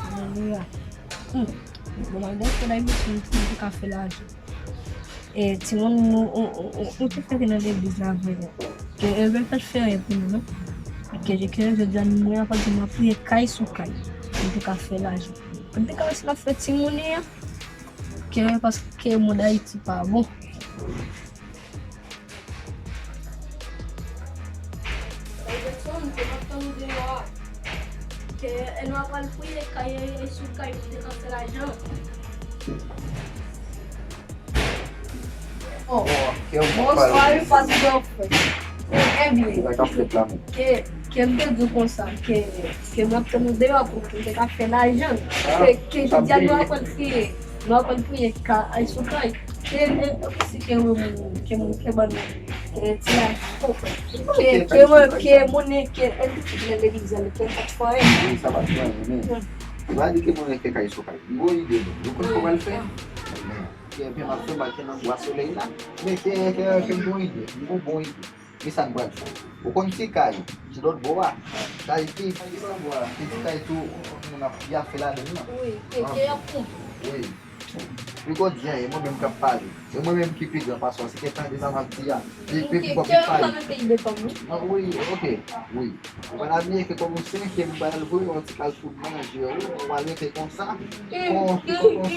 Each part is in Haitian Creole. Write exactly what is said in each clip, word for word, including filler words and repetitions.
Alelouya. Hmm. Bon, malgre fè dayibit, nou te ka fè lajan. E timoun, nou, nou, nou, nou te fè nan legliz la vrèman. Ke Elbè pa t fè anyen pou nou, non. Ke je ke jodi a, mwen, apati mwen priye kay sou kay. Nou te ka fè lajan. Mwen te ka wè si n ap fè timoun an. Ke paske mond Ayiti pa bon. Jackson, te ap tann ou deyò a. Ke, e, nou ap al fouye kay, e, sou kay pou te ka fè lajan. Oh. Bonswa, wi, pastè Fred. Ebyen, ke, ke m te di w konsa, ke, ke m ap tann ou deyò pou, pou m te ka fè lajan. Ke, ke jodi a nou ap al fouye. Nou ap al priye kay sou kay. Ke, e, e, si ke moun, ke moun, ke ban, ke ti la, ke, ke, ke, ke moun, ke, e, ti lè legliz la, ke pa t fè anyen. Wi, sa pa t fè anyen, men. Ou pa di ke moun fè kay sou kay. M gon ide, non. Nou konn kòman l fè? Men, ke, ke m ap fè, m al fè nan bwa solèy la. Men, ke, ke, ke m gon ide. M gon bon ide. Ki sa n pral fè? Ou konn ti kay, ki lòt bò a. Kay ki, ki lòt bò a. Ki ti kay tou, moun ap, y ap fè ladann nan. Wi, ke, ke y ap konprann. Wi. Li gon di anyen, e mwen menm k ap pale. E mwen menm ki pi gran pase w, se ke tande sa m ap di a. Pi, pi, pi, pi, pi pale. Wi, ok, wi. Ou pa ta bliye ke kòm ou senkyèm, m pral voye yon ti kalfou manje, wi. Ou pa rete konsa. Kon, kon, kon.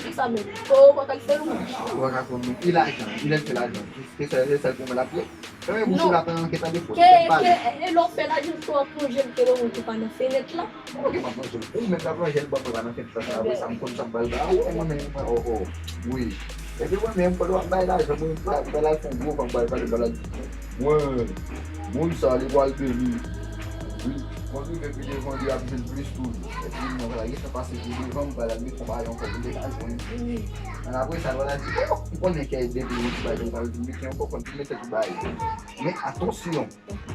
Ki sa menm? Ou pa ka fè l, wi. Ou pa ka fè l, wi. Li lajan, li lè l fè lajan. Se sèl, se sèl pou mwen l ap ye. Fèmen bouch ou la, fè anket an defo. Ke, ke, e lè w fè lajan tou, w ap plonje l, ke lè w pa nan fenèt la. Ok, m ap plonje l. Ou menm k ap plonje l, ban mwen pa nan fenèt la, apre sa, m konn sa m pral ba ou, e mwen menm, mwen, oh, oh. Wi. Epi mwen menm, pandan w ap bay lajan, mwen, mwen, mwen al fè yon gwo van, mwen pral pale, mwen pral di, mwen, moun sa, li pral beni. Wi. Mwen rive pi devan, li ap di l plis toujou. Epi mwen pral gentan pase pi devan, mwen pral al mete yon bagay ankò pou l te ka jwenn. Wi. An apre sa, l pral di, oh, m konnen ke depi yon ti bagay, mwen pral vin mete yon kòkòn pou mete tout bagay. Men atansyon,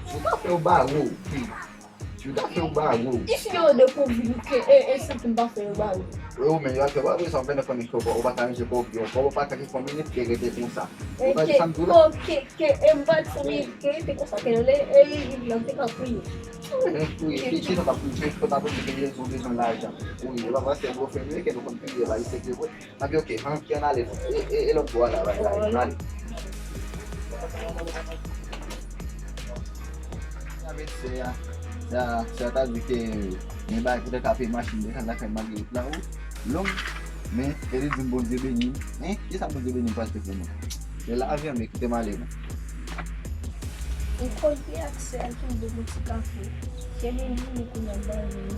si w ta fè yo bare w, si w ta fè yo bare w. E si yo dekouvri ke e, e sa ki m pa fè yo bare w? Yo menm yo ap fè w bare, sa w fè nan konnen ke ou pa ka ranje kò w byen, kò w pa ka gen fòm minit ke rete konsa. Ou pa di sa m di w la? Ok, ke, e m pa di fòm minit ke rete konsa, ke lè, e, e, lè m te ka priye. Priye, ki, ki jan w t ap priye, ki jan w t ap priye, ke Jezi bezwen lajan. Wi, e pa paske gwo fèmye ke nou konn priye, ba, li se ke vre. Anpi ok, ann, ki ann ale non. E, e, e lòt bò a la, la, la, ann ale. Avèk sè a, sa, sa ta di ke men bagay pou te ka peye machin de kaz la fè malgre wout la, wi, long, men, e li di m Bondye beni m. Hein? Kisa Bondye beni m pastè pou nou? Se lavi an, men kite m ale non. Ou kontre ak sè a ki vle yon ti kafe. Se li menm li kounye a bay li.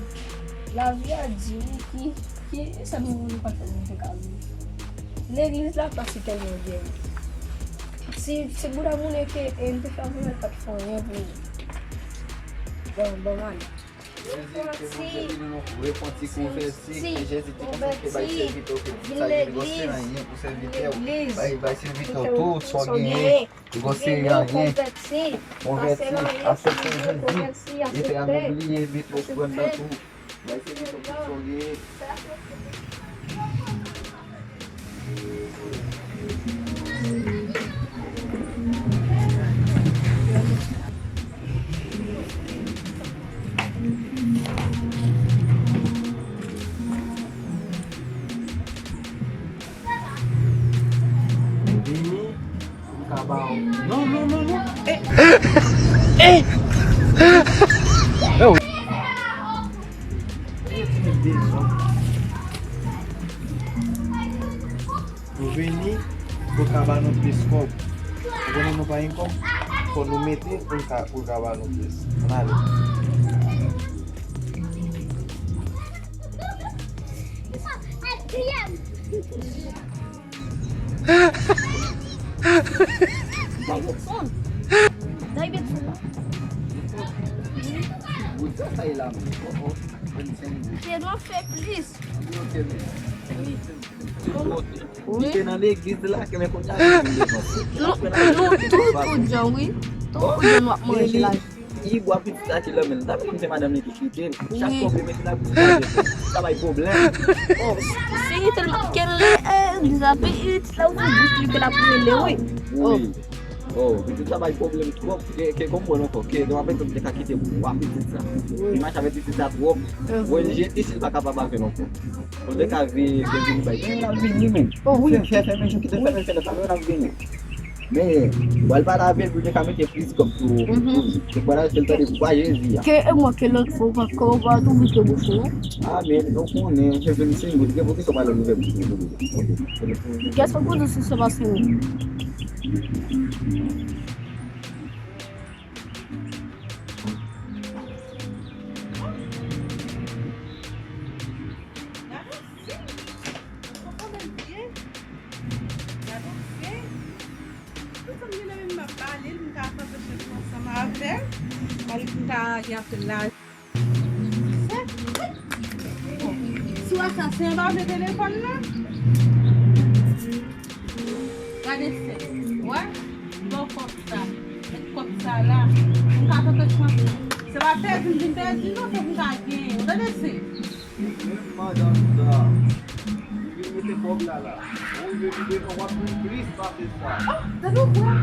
Lavi a di wi ki, ki sa nou menm nou pa fè nou te ka viv. Legliz la pa si tèlman byen. Si, si bouda moun ke e, m te fè avè l pa t fè anyen pou ban, ban mal. Jezi, ke Bondye vini nou repanti, konvèti, ke Jezi te konfyans ke bay sèvitè w, ke sa vin gòs se anyen pou sèvitè w. Bay, bay sèvitè w tout sa w genyen. Gòs se anyen. Konvèti, asepte Jezi. E fè a nou bliye, mete ofrann nan tou. Bay sèvitè w tout sa w genyen. Vini, m ka ba w. Non, non, non, non. Eh. Eh. Oh. Ou vini, pou ka ba nou plis kòb. Ou konnen nou pa gen kòb, fò nou mete pou l ka, pou l ka ba nou plis. Ann ale. Davidson. Davidson. Ou di sa e la menm. Oh, oh. Te dwe fè plis. Wi. Li te nan legliz la, ke men kounye a, li vin devan. Nou, nou, nou tout, tout jan, wi. Tout, tout jan nou ap manje la. Li bwa pitit la ki lanmen l. Ta vle m se madanm li ki kite l. Chak fwa pou mete la bouch la, sa bay pwoblèm. Oh, se tèlman ke lè, eh, depi pitit la ouvri bouch li ke l ap rele, wi. Oh. Wi. Oh, pitit sa bay pwoblèm twòp. Ke, ke konprann ankò. Ke demen apre tout te ka kite bwa pitit sa. Li mache avèk pitit sa twòp. O N G isi l pa kapab avè l ankò. Ou te ka vin, vin, vin bay. Men l ap vini, men. Oh, wi. Fè, fè, fè, men jou ki te fè, men fè, fè, l ap vini. Men, w al pale avè l pou te ka mete plis kòb sou, sou, sou pral fè l tande vwa Jezi a. Ke e mwen ke lòt fwa, ou pa, ke ou pa twouve ke bouch ou. Ah, men, nou konnen, se vin senk goud, gen pou ki sa w pale ouvè bouch ou. Kiyès ou konnen si se pa senk goud? Gade yon fim! Ou konprann byen? Gade yon fim! Tout sa m gen nan men m, m ap ba li l, m ka fè kèk chans ansanm avè l. Mwen, m ka gen anpil lajan. Si w asasen an pa vle telefòn nan, gade fè. Wè? Bon, kòb sa. Met kòb sa la. M ka tante chans. Se pa pèdi m vin pèdi, non, fòk m ka genyen. Ou tande, se. Menm madanm sa. Li vin mete kòb la la. Ou vin vin devan, w ap jwenn plis pase sa. Oh, tande w vwa.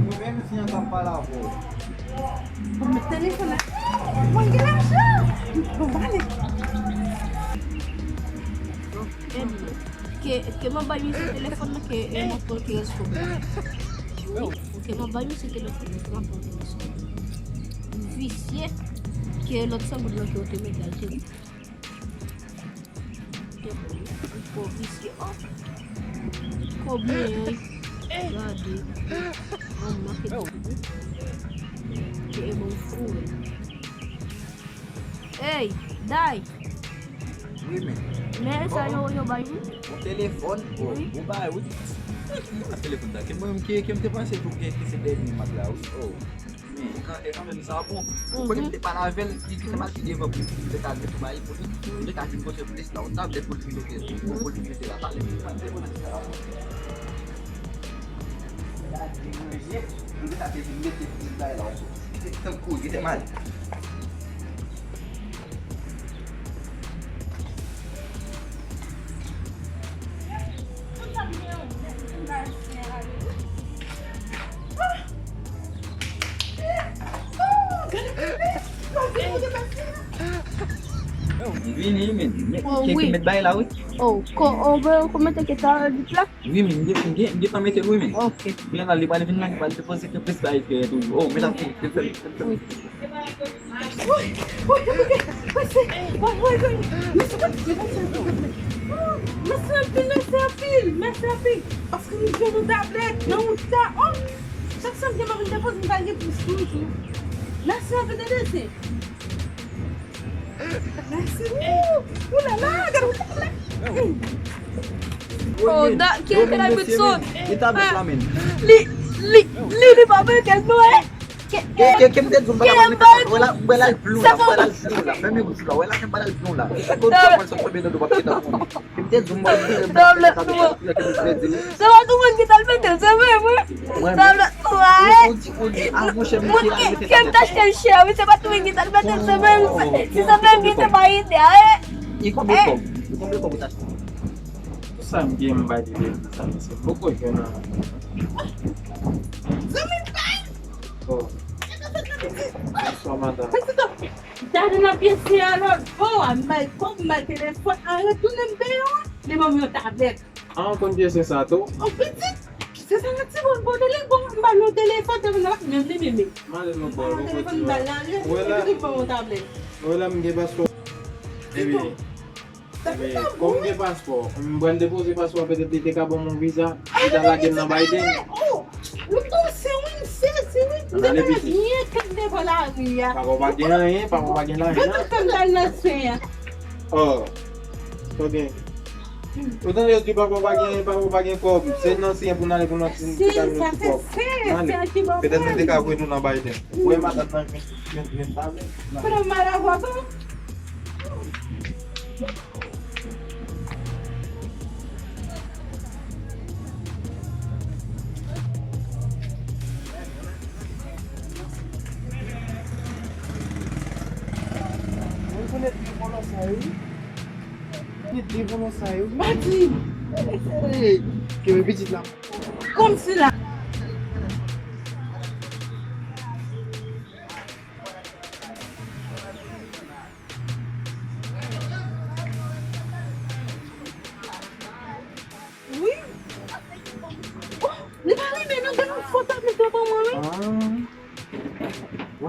Mwen menm si an t ap pale avè w. Bon, met telefòn la. Mwen gen lajan. Bon, ba li. Ke, ke mwen bay misye telefòn nan, ke, e, mwen pran ki resko. Ke mwen bay misye telefòn nan, ke mwen pran ki resko. Visye, ke lòt san goud lan ke w te mete al te. Gwo visye, oh. Kòb mwen, gade. Mwen manke. Ke e bon fou, wi. Ey, Day! Wi, men. Men sa yo, yo bay, wi. Yon telefòn? Wi. Ou bay, wi. Ki telefòn sa? Ke mwen menm ki, ki m te panse tou ke, ke se dènye mak la, wi. Oh. Men, e kanmenm sa bon. Ou konnen m te pale avè l, li te mal ki devan pou li te ka di tou bay pou li. Li te ka di m pote plis la, yon tablèt pou li mete, pou li mete la. Pale, pale, pale. Gade manje, li te ka di m mete plis bay la, yon tankou, li te mal. Vini, men. Ke, ke met bay la, wi. Oh, ko, oh, ben, kòmante ke ta dit la? Wi, men, m gen, m gen, m gen tan mete l, wi, men. Ok. Kounye a la, li pral vin la, li pral depoze ke plis bay ke toujou. Oh, men la, wi. Woy, woy, woy, woy, se, woy, woy, woy. Mèsi, mèsi, mèsi anpil, mèsi anpil, mèsi anpil. Paske nou jwenn yon tablèt nan wout la, oh. Chak sa m gen, m ap depoze, m ta gen plis toujou. Mèsi anpil, tande se. Mèsi. Ou la la, gade, ou la la. Oh, da, ki, ki la bit son? Li, li, li, li pa mete l non, eh. Ke, ke, ke m te di w m pa ta pral mete kòb. Wè la, wè la l pli w la, wè la l pli w la. Fèmen bouch la, wè la ke m pa ta l pli w la. Kote w pral sot tonbe nan do w ap kite w. Ke m te di w m pa ta pral mete kòb. Se pa tout moun ki t al mete l, se vre, wi. Mwen menm. Ou di, ou di, a monchè, mete la, mete la. Ke m t achte l chè, wi, se pa tout moun ki t al mete l, se vre, wi. Si se vre, m gen te bay ide a, eh. E konbyen kòb? E konbyen kòb ou t achte? Tout sa m gen, m bay li depi sa, mesye. M poko jwenn nan. Zanmi m bay! Oh. Bonswa, madanm. Gade nan pye sè a lòt bò a, m bay kòb, m bay telefòn, an retounen m peye w, li ban m yon tablèt. Ah, ou konn pye sè sa tou? Oh, pitit! Se sa nan ti bon bon, li bon, m ba l yon telefòn, telefòn nan pa menm li menm. M ale lòt bò, ou konn pye sè sa. Ou wè la, m gen paspò. Epi, Epi, kòm m gen paspò, m pral depoze paspò a, petèt li te ka ban m yon viza, li ta lage m nan Biden. Oh, ou tou se wi, m sezi wi. M te pa gen anyen kèk devan lari a. Papa w pa gen anyen, papa w pa gen lajan. Mwen tout tan m pral nan swen an. Oh, ok. Ou tande yo di papa w pa gen, papa w pa gen kòb. Se nan swen pou n ale pou n al ti kòb. Si, sa se sè, sè ki ban kòb. Petèt li te ka voye nou nan Biden. Ou wè matant nan jwenn, jwenn, jwenn tablèt. Konnen m mal avwa tou. Mwen konnen de vòlò sa yo, wi. Konnen de vòlò sa yo, wi. Mati! Ey, kenbe pitit la. Kòmsi la.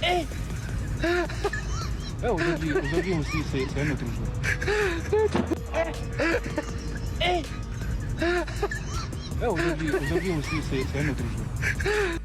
Eh, aujourd'hui, aujourd'hui aussi, c'est c'est un autre jour. Eh, eh, eh, aujourd'hui, aujourd'hui aussi, c'est c'est un autre jour.